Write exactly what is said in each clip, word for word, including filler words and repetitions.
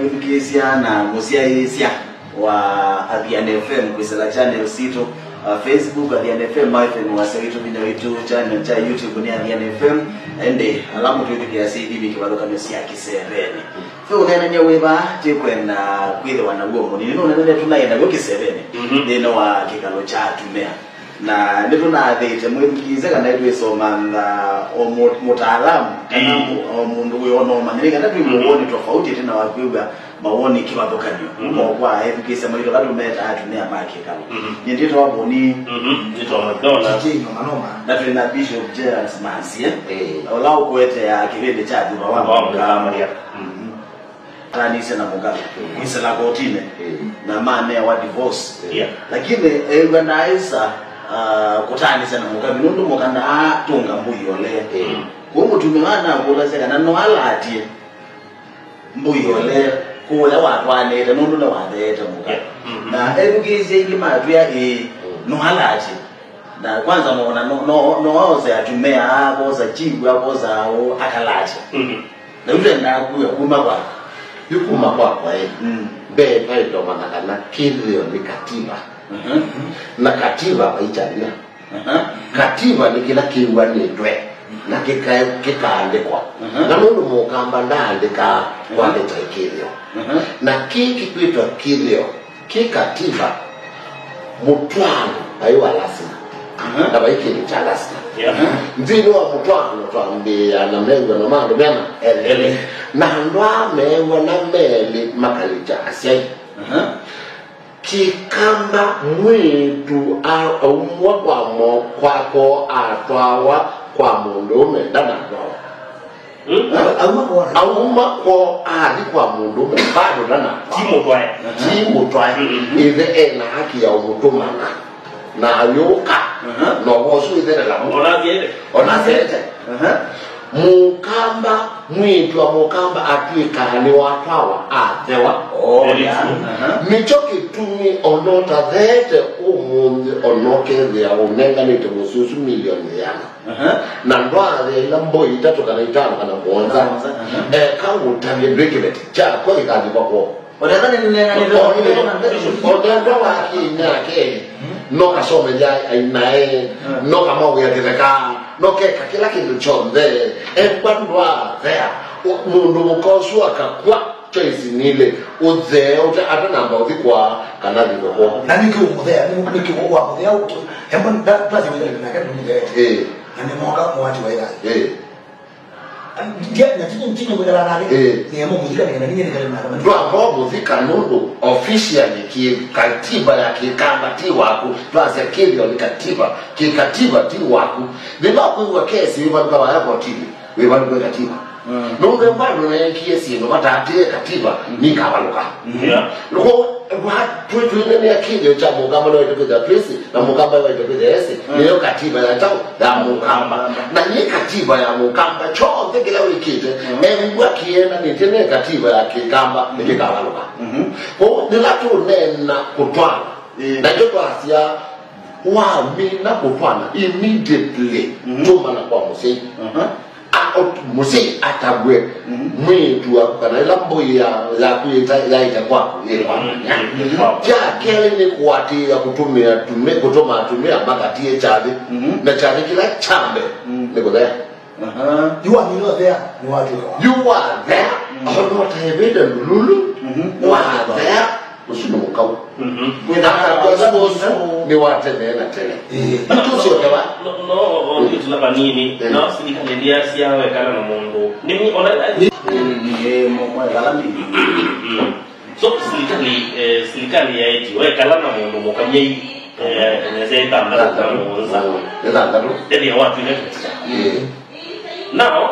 Mũthukĩĩsya na mũsyaĩĩsya wa Athiani F M kwĩsĩla channel sitũ, uh, Facebook Athiani F M, F M wasya witũ, vinya witũ, channel kya YouTube nĩ Athiani F M. Ĩndĩ ala mũtwĩthukĩĩasya ithimi kĩvathũkany'o sya kĩsevenĩ. Fe ũneenany'a wĩva twĩkwenda kwĩthĩwa naw'o mũnini, nũneenany'a tũnaĩ naw'o kĩsevenĩ, mhm, nthĩnĩ wa kĩkalo kya atumĩa. Na nĩtũnathĩte mwĩthukĩĩsya kana nĩtwĩsomantha o mũ-, mũtaalamu, kana, ĩĩ, mũ-, o mũndũ wĩ o na ũmanyĩri, kana twĩ, mhm, mawoni tofauti ĩtina wa kwĩw'a mawoni kĩvathũkany'o, mhm, kuma kwa ethukĩĩsya maitũ ala tũmetaa atumĩa ma kĩkalo. Mhm. Nyie ndĩtawa Boni. Mhm. Nĩtawa McDonald. T J Nomanoma. Na twĩ na Bishop Gerald Mansie, ĩĩ, ũla ũkũetea kĩvĩndĩ kya Thuva wa, Thuva wa Mũka. Mũka Maria. Mhm. Ataanĩisye na mũka, mm, kwĩsĩla kotinĩ, mm, na manewa divorce. Yeah. Lakini eew'a ndaaĩsa, ah, kũtaanĩsya na mũka, nũndũ mũka ndaatũnga mbũi ole. Mm. Kwoou mũtumĩa wa nakũlasya kana no alatie mbũi ole kũya watwaanĩte, nũndũ nĩwatheete mũka. Yeah. Mm-hmm. Na ethukĩĩsya aingĩ matwĩa, ĩĩ, mm, no alatie. Na kwanza mona no, no, no aose atumĩa, akosa chivu, akosa aũ, akalatia. Mhm. Na yu twendaa kuya kuma kwa. Yu kuma kwakwa ĩ. Mm. Mbee twaĩtomanya kana kĩthĩo nĩ katiba. Mhm. Na katiba vaikyanya. Mhm. Katiba nĩ kĩla kĩw'anĩtwe na kĩka-, kĩkaandĩkwa. Mhm. Na nũndũ mũkamba ndaandĩkaa, mhm, kwakĩta kĩthĩo. Mhm. Na kĩĩ kĩkwĩtwa kĩthĩo? Kĩ katiba, mũtwaano vai wa lasima. Mhm. Na vai kĩndũ kya lasima. Yeah. Nthĩnĩ wa mũtwaano twambĩĩa na mew'ano ma andũ mena elĩ. Elĩ. Na andũ aa mew'ana melĩ makalĩkya asyai. Mhm. Kĩkamba mwĩĩtu a-, aumwa kwa mo-, kwako atwawa kwa mũndũũme ndanatwawa. Hmm? Au-, auma kwa auma kwoo athi kwa mũndũũme, bado ndana ti mũtwae. Ti mũtwae. Mm-hmm. Ĩthe ena haki ya ũmũtũmana na ayũka. Uh-huh. Na ũvoo ũsu ĩthe ndalamu. Ona athiĩte. Ona athiĩte. Uh-huh. Mũkamba, mwĩĩtu wa mũkamba atw'ĩkaa nĩwatwawa athewa. Oh, very true. Uh-huh. Nĩkyo kĩtumi ona ũtatheete ũmũnthĩ, ona ũkethĩa ũnenganĩte mũsyĩ ũsu milioni ĩana. Aha. Na ndwaathĩa ila mbũi itatũ kana itano kana mũonza. Mũonza, aha. Eka ngũtavye ndwĩkĩveti kyakwa ĩkathikwa kwoo. Onethwa nĩnenganĩte. Onethwa wa kĩnya keli, no kasomethya ainae, no kamaũĩa kĩtheka, no keka kĩla kĩndũ kyonthe. Embwa ndwaathea, mũndũ mũka ũsu akakw'a. Choice nĩ ĩlĩ, ũthee ũte atanamba ũthi kwaa kana athi kwoo. Na nĩkĩ ũmũthea? Nĩ-, nĩkĩ wamũthea? Emwe nda-, ndwasya wĩkalile nake ndũmũtheete. Ĩĩ. Na nĩmoka mũwati wa ĩthayũ. Ĩĩ. Ndya-, na tinye, tinye mwĩkala nake. Ĩĩ. Nĩemo mũthika nĩkana ninye nĩkale nake. Ndwamba mũthika nũndũ officially kĩ-, katiba ya kĩkamba ti waku. Twasya kĩthĩo nĩ katiba. Kĩkatiba ti waku. Nĩvakwĩw'a kesi wĩvalũka vaya kotinĩ. Wĩvalũke katiba. Mm. Nũndũ bado neekie syĩndũ vataatĩe katiba, mm, nikavalũka. Mm. Yeah. Lũko, wa, twĩ, twĩnenea kĩthĩo kya mũkamba no ĩtũkĩthya twĩsĩ, na mũkamba no ĩtũkĩthya esĩ, mm, nĩyo katiba ya kyaũ, ya mũkamba. Mũkamba. Na yĩ katiba ya mũkamba, kyonthe kĩla wĩkĩte, mm, ew'a kĩendanĩtye ne katiba ya kĩkamba, mm, nĩkĩkavalũka. Mm-hmm. Kwoou, nĩla tũneena kũtwala, mm, nakyo twasya, wamina kũtwana, immediately, mm-hmm, tũmana kwa mũsyai. Uh-huh. A-, o-, mũsyai atavw'e, mhm, mwĩĩtu waku kana ĩla mbũi ya-, yaku yĩta-, yaĩte kwaku yĩkwamanya. Mhm. Kya kelĩ nĩ kũatĩĩa kũtũmĩa tumĩ-, kũtũma atumĩa makatie kyathĩ, mhm, na kyathĩ kĩla kya mbee, mhm, nĩ kũthea. Aha. Yu wamina ũthea, nĩwatw'ĩka wa. Yu wathea, mhm, ona ũtaĩvĩte ndululu, mhm, wathea. Ũsu nĩ mũkau. Mhm. Wĩthanga ũsu nĩ wa tene na tene. Ĩĩ. Nĩtũsyokewa. No, no, no, no, no, no, vanini. Ĩĩ. Na silikalĩ ndĩasya wekala na mũndũ. Nĩmi, ona ĩla. Ĩĩ, mwe-, mwekala mĩĩ. Mm. So, silikali, eh, silikali yaĩtye wekala na mũndũ mũka myei, eh, nesa ĩtandatũ na mũonza. Ĩtandatũ. Ethĩa watw'ĩka kĩtĩka. Ĩĩ. Now,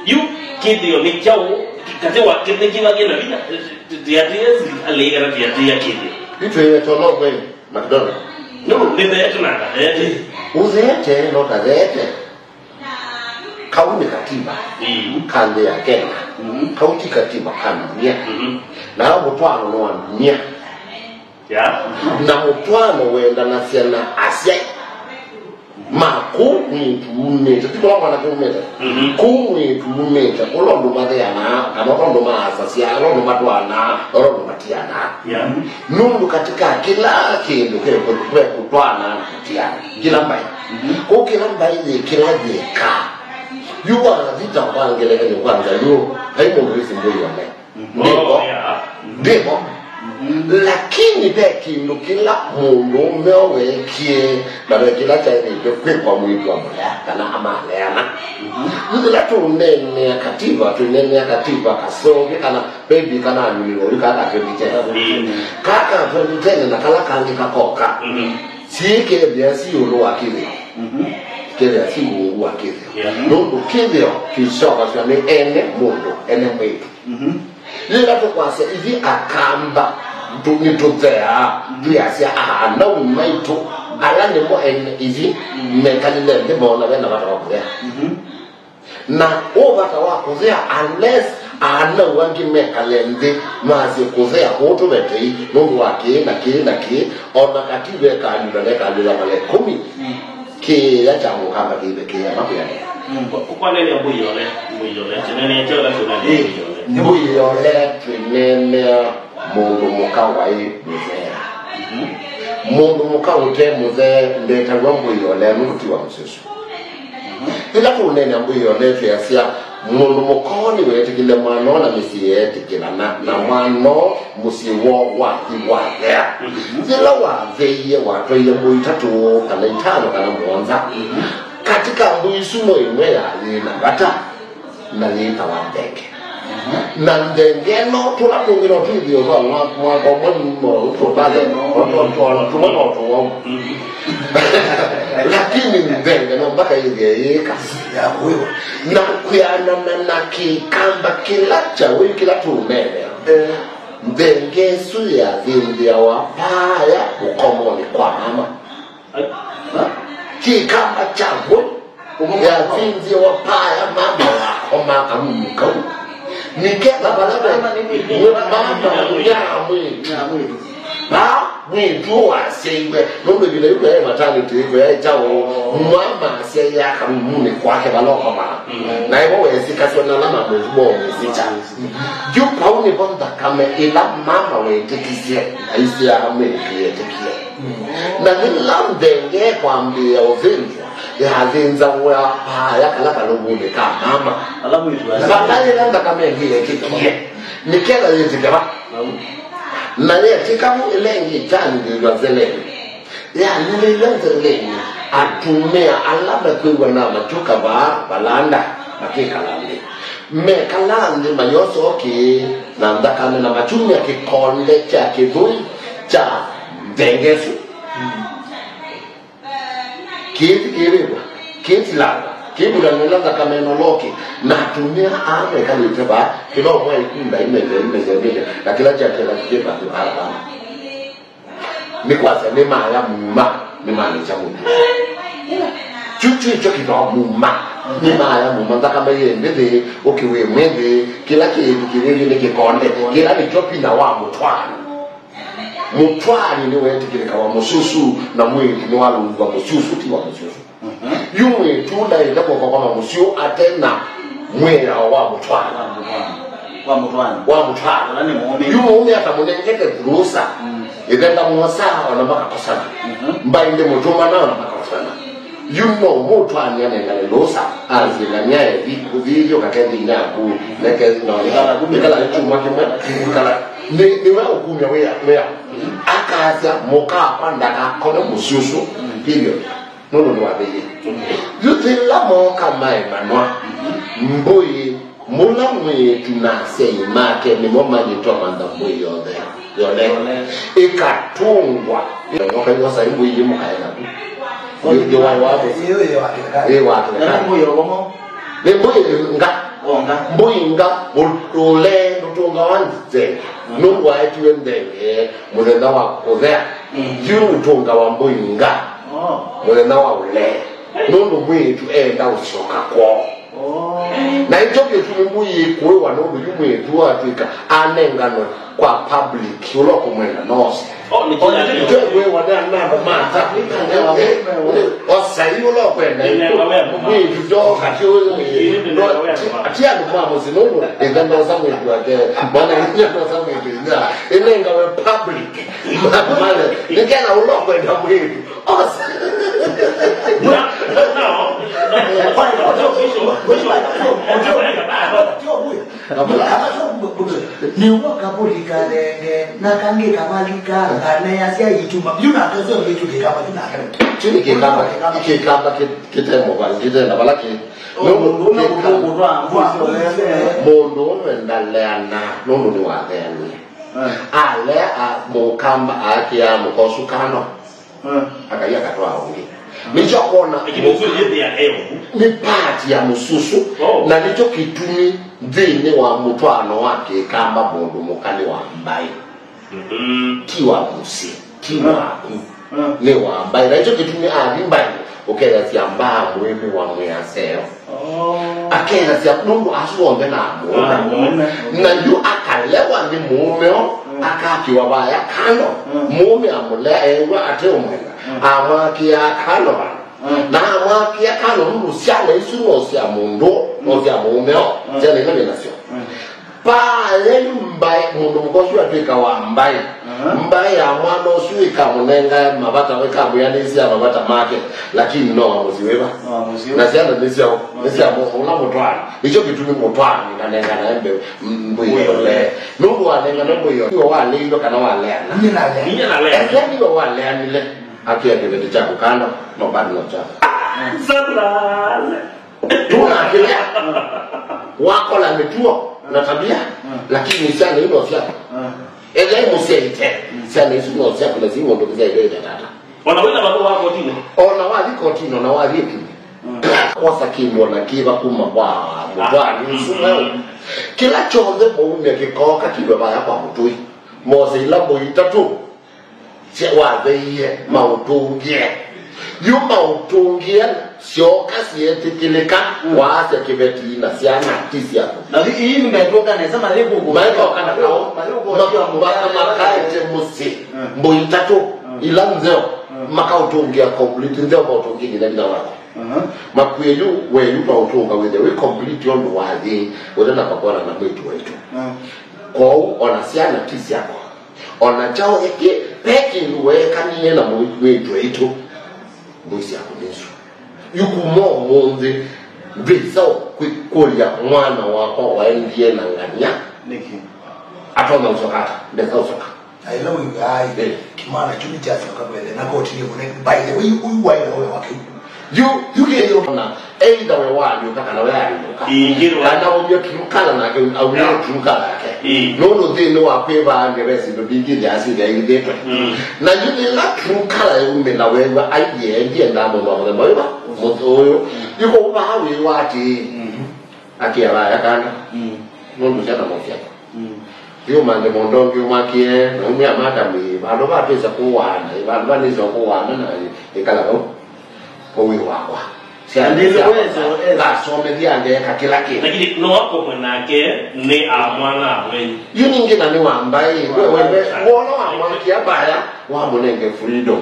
yu kĩthĩo nĩ kyaũ, katĩ wa kĩthĩ kĩva kĩna vinya, tiatĩĩa silikalĩ kana tiatĩĩa kĩthĩo? Itwĩwe tolokwe McDonald. No, nĩtheete na ngatheete. Ũtheete, no tatheete. Kau nĩ katiba. Mm. Ka nthĩ ya Kenya. Mm. Kau ti katiba ka ndunia. Mm-hmm. Na mũtwaano nĩ wa ndunia. Yeah. Na mũtwaano wendanasya na asyai. Ma kũu mwĩĩtu umĩte, ti kũla mwanake umĩte. Mhm. Kũu mwĩĩtu umĩte, ũla ũndũ matheanaa, kana ũla ũndũ maasasya, ũla ũndũ matwaanaa, ũla ũndũ matianaa. Yeah. Nũndũ katika kĩla kĩndũ ve kũ-, ve kũtwaanaa na kũtiana, kĩla mbaĩ. Mhm. Kũu kĩla mbaĩ yĩ kĩla yĩkaa. Yu wathi ta kwa ngelekany'o kwa Nzalũ, vai mũndũ wĩsĩ mbũi one. Ndĩvo. Oh, yeah. Ndĩvo. Mhm. Lakini ve kĩndũ kĩla mũndũũme weekie, na ve kĩla kyaĩlĩte kwĩkwa mwĩĩtu amũlea kana amaleana. Mhm. Yu yĩla tũneenea kativa, tũneenea kativa kasũvĩ kana maybe kana anyunĩlwa yu kaka twenty ten. Mhm. Kaka twenty ten na kala kangĩ kakoka. Mhm. Syĩkethĩa si ũlũ wa kĩthĩo. Mhm. Kethĩa si ũlũ wa kĩthĩo. Yeah. Nũndũ kĩthĩo kĩsyokasya nĩ ene mũndũ, ene mwĩĩtu. Mhm. Yĩla tũkwasya ithyĩ Akamba, tũ-, nĩtũtheaa, twĩasya aanau maitũ, ala nĩmo ene ithyĩ, mekalile nthĩ moona ve na vata wa kũthea. Mhm. Na ũ vata wa kũthea unless aanau angĩ mekale nthĩ masye kũthea kũũ tũvetei nũndũ wa kĩĩ na kĩĩ na kĩĩ, o na kativa ĩkaalyũla na ĩkaalyũla mala ĩkũmi. Mm. Kĩĩa kya Mũkamba kĩive kĩema kwĩanĩa. Mm, kwa, kwa nene mbũi yole, mbũi yole, chinene chao la chuna mbũi yole. Mbũi yole twĩneenea mũndũ mũka waĩ mũthee. Mhm. Mũndũ mũka ũte mũthee ndetaw'a mbũi yole nũndũ ti wa mũsusu. Mhm. Yĩla tũũneenea mbũi yole twĩasya mũndũ mũka nĩweetĩkĩle mwana na mĩsyĩ yeetĩkĩlana, na mwana mũsyĩ woo wathi wathea. Mhm. Yĩla watheie, watwaie mbũi itatũ kana itano kana mũonza. Mhm. Katika mbũi isu no ĩmwe yayĩ na vata, na yĩtawa nthenge. Mhm. Na nthenge ĩno, tũla tũngĩ no twĩthĩo twa mwa-, mwaka ũmwe no tũtale, no, no, no, tũmwe no tũwau. Mhm. Lakini nthenge no mpaka ĩthĩe yĩka. Ya kwĩwa. Na kwĩanana na kĩkamba kĩla kya wĩu kĩla tũũneenea. Eh. Nthenge ĩsu yathĩnthĩawa paaya ũkomonĩ kwa mama. Ai. Ha? Kĩkamba kya w'o yathĩnthĩawa paaya mama wakoma kamunu kau. Nĩketha vala ve mama ya mwĩĩtu. Mama ya mwĩĩtu. Vaa mwĩĩtu ũũ wasyaiwe, nũndũ ĩvinda yĩu yaĩ maternity, ĩko yaĩ kyaũ, mama asyaĩaa kamumunĩ kwake vala ũkomaa. Mm. Na ĩvo weesĩ kasya na ala mamwĩĩtu moomĩsĩ kya. Yu vau nĩvo nthakame ĩla mama weetĩkisye aisyaa mwĩĩtu yetĩkie. Mm. Na yĩla nthenge kwambĩĩa ũthĩnzwa, yathĩnzawa paaya kala kalũvũnĩ ka mama. Ala mwĩĩtu vala yĩla nthakame ĩngĩ yekĩkie, nĩketha yĩtĩke va. Vau. Na yetĩka vu ĩla ĩngĩ ĩkyanĩlĩlw'a nzeleni. Yanĩlĩlw'a nzeleni, atumĩa ala mekwĩw'a na makyũka vaa valanda makĩkala nthĩ. Mekala nthĩ mayosa ũkĩ na nthakame na makyumya kĩkonde kya kĩthũi kya nthenge ĩsu. Kĩĩthi kĩĩvĩvw'a, kĩĩtilangwa, kĩĩvulanw'a ĩla nthakame ĩnolooke, na atumĩa aa mekalĩte vaa, kĩla ũmwe aikunda imenya, imenya, imenya, na kĩla kyakĩla kĩkĩvandũka ala vaa. Nĩ kwasya nĩmaya muuma, nĩmanĩkya mũndũ. Kyu kyĩkyo kĩtawa muuma, nĩmaya muuma, nthakame yĩ nthĩ, ũkĩ wĩ mwĩthĩ, kĩla kĩĩthi kĩvĩvye nĩ kĩkonde, kĩla nĩkyo vinya wa mũtwaano. Mũtwaani nĩweetĩkĩlĩka wa mũsusu, na mwĩĩtu nĩwalũngw'a mũsusu, ti wa mũsusu. Mhm. Yu mwĩĩtu ndaĩle kũkoma mũsyĩ ate na mwĩao wa mũtwaano. Wa mũtwaano. Wa mũtwaano. Wa mũtwaano. Ũla nĩ mũũme. Yu mũũme atamũnengete ruhusa. Mm. Ĩthe ndamwosaa ona makakosana. Mhm. Mbaĩ ndĩmũtũmana ona makakosana. Yu no mũtwaani anengane lũsa, anzĩe ngamĩa ethi, ũthi ĩthi ũkatethye inyia yaku, neke no, ĩkala, ĩkala nĩ kyumwa kĩmwe, ĩkala, nĩ, nĩwe ũkumya wĩa, wĩa. Akasya, mũka wakwa ndakakome mũsyĩ ũsu, period. Nũndũ nĩwathĩie. Yu yĩla mooka maemanwa, mbũi Mũla mwĩĩtu na asyai make nĩmo mayĩtwa mantha mbũi yonthe, yone, ĩkatũngwa. Ũkayosa mbũi yĩ mũkae naku. Yu, yu waĩ wa mũsyĩ. Ĩyo ĩ wa kĩlekani. Ĩ wa kĩlekani. Na nĩ mbũi ya ũkomo? Nĩ mbũi nga. O, nga. Mbũi nga, ũ-, ũlee ndũtũngawa nthenge. Mm. Nũndũ waetiwe nthenge mũthenya wa kũthea. Mm. Yu ũtũngawa mbũi nga. Oh. Mũthenya wa ũlee. Nũndũ mwĩĩtu enda ũsyoka kwoo. Oh. Na ĩkyo kĩtumi mbũi ĩkũĩwa nũndũ yu mwĩĩtu watw'ĩka anenganwe kwa public, ũla ũkũmwenda nose. Oh, nĩ kĩla. Ona nĩ kĩla. Ndio wewe wana namba mata. Osa hiyo lo kwenda. Nĩ namba wewe. Mwĩĩtu ndoka kyo. Nĩ namba wewe. Ati andũ ma mũsyĩ nũndũ, ĩthe ndosa mwĩĩtu wake. Mwana nĩ ndosa mwĩĩtu ĩthe. Ĩnenga we public. Male. Nĩ kĩla ũla ũkwenda mwĩĩtu. Osa. No, no, no. Nĩw'o kavũlika renge, na kangĩ kavalika, nganea sya ituma. Yu nake syo kĩtu kĩkamba, yu nake. Kyu nĩ kĩkamba, kĩkamba kĩ-, kĩte mũvali, kĩte na vala kĩ. Oh, mũndũ ũmwe kĩka-, mũndũ ũmwe mũndũ ũmwe ndaleana, nũndũ nĩwatheanie. Eh. Alea a-, mũkamba aakĩa mũkosu kano. Eh. Akaia akatwaa ũngĩ. Nĩkyo kwona. Lakini ũsu yĩthĩa e ũu. Nĩ part ya mũsusu. Oh. Na nĩkyo kĩtumi nthĩnĩ wa mũtwaano wa kĩkamba mũndũ mũka nĩ wa mbaĩ. Mm-hmm. Ti wa mũsyĩ, ti waku. Mm. Nĩ wa mbaĩ. Na nĩkyo kĩtumi athi mbaĩ, ũkethasya mbaa mũĩmĩ wa mwĩaseo. Oh. Akethasya nũndũ asu onthe na mũũme. Na mũũme. Na yu akalewa nĩ mũũme o, mm, akakĩwa vaya kando. Mm. Mũũme amũlea eew'a ateũmwenda. Mm. Amwakĩa kando vano. Mm. Na amwakĩa kando nũndũ syana isu no sya mũndũ, no sya mũũme o. Mm. Syana ila nĩ nasyo. Mm. Paa yenu mbaĩ, mũndũ mũka ũsu atw'ĩka wa mbaĩ. Aha. Mbaĩ ya mwana ũsu ĩkamũnengae mavata, ĩkamwĩanĩsya mavata make, lakini no wa mũsyĩ wĩva? No wa mũsyĩ. Na syana nĩ syaũ? No nĩ sya mũndũ ũla mũtwaani. Nĩkyo kĩtumi mũtwaani ndanenganae mbeu, m-, mbũi ĩolee. Nũndũ wanengana mbũi ĩolee, nĩwe waleilwe kana waleana? Ninyie naleana. Ninyie naleana. Ethĩa nĩwe waleanile, akĩa kĩveti kyaku kando, no bado no kyaku. Sandale. Tũnakĩlea. Wakola mĩtuo na tabia, mm, lakini syana ino syaku. Mm. Ethĩa mũsyaĩte, mm, syana isu no syaku na si mũndũ kĩsyaĩte tata. Ona wĩna vatũ wa kotini. Ona wathi kotini, ona wathi ĩkĩnĩ. Mm. Kwosa kĩndũ ona kĩva kuma kwa mũtwaani ũsu mweũ. Mm. Kĩla kyonthe mũumya kĩkooka kĩlwe vaya kwa mũtũi. Mose ila mbũi itatũ. Sya watheie, maũtũngĩe. Yu maũtũngĩe, syoka syetĩkĩlĩka, mm, waasya kĩveti na syana ti syaku. Na yu ii nĩmetũka nesa, mayĩkũkũ. Mayĩkũka na kaũ. Mayĩkũkũ. Ma-, ma-, makaete mũsyĩ, mm, mbũi itatũ, mm, ila nzeo, mm, makaũtũngĩa complete, nzeo maũtũngĩe nginya vinya waku. Mhm. Makuĩ yu, we yu maũtũnga wĩthĩa wĩ complete ũndũ wathi, ũtena kakwana na mwĩĩtu waitũ. Mm. Kwoou, ona syana ti syaku. Ona kyaũ ĩkĩ, ve kĩndũ weekanie na mwĩĩtu waitũ, mbũi syaku nĩ isu. Yu kuma ũmũnthĩ, ndwĩsa kwĩ-, kũlya mwana wakwa waendie na ng'ania. Nĩkĩ? Atonya ũsyoka ata? Ndesa ũsyoka. Na ĩla wĩw'aa, eh, kĩmwana kyu nĩkyasyoka mbele, na koti nĩkũne, by the way, ũyu waĩ na ũya wake. Yu, yu kĩthĩo na either we walyũka kana we alyũka. Ĩĩ, ngĩrwa. Kana ũmya true color nake, aumya, ĩĩ, true color yake. Ĩĩ. Nũndũ nthĩnĩ wa kwĩvaa ngeresi ndũthingithya asili aingĩthĩtwe. Mm. Na yu ĩla true color yaumĩla wew'a aiye ndiendaa mũndũ wa mũthemba wĩva? Mũthũ ũyũ. Mm. Yu kũu vaa wĩw'a atĩĩ. Mm. Akĩa vaya kana. Mm. Nũndũ syana mofya. Mm. Thiũmanthe mũndũ ũngĩ ũmakĩe, na umya madam, ĩ, vandũ va twĩsa kũwaana, ĩ, vandũ va nĩsa kũwaana na ĩ, ĩkala vau. Kwa wĩ wakwa. Syana, na nĩw'o sya wesa, wesa. Ngasomethya ngeeka kĩla kĩndũ. Lakini no akomwe nake nĩ a mwana awe. Yu ningĩ na nĩ wa mbaĩ, we, we, we, wona wamwakĩa vaya, wamũnenge freedom.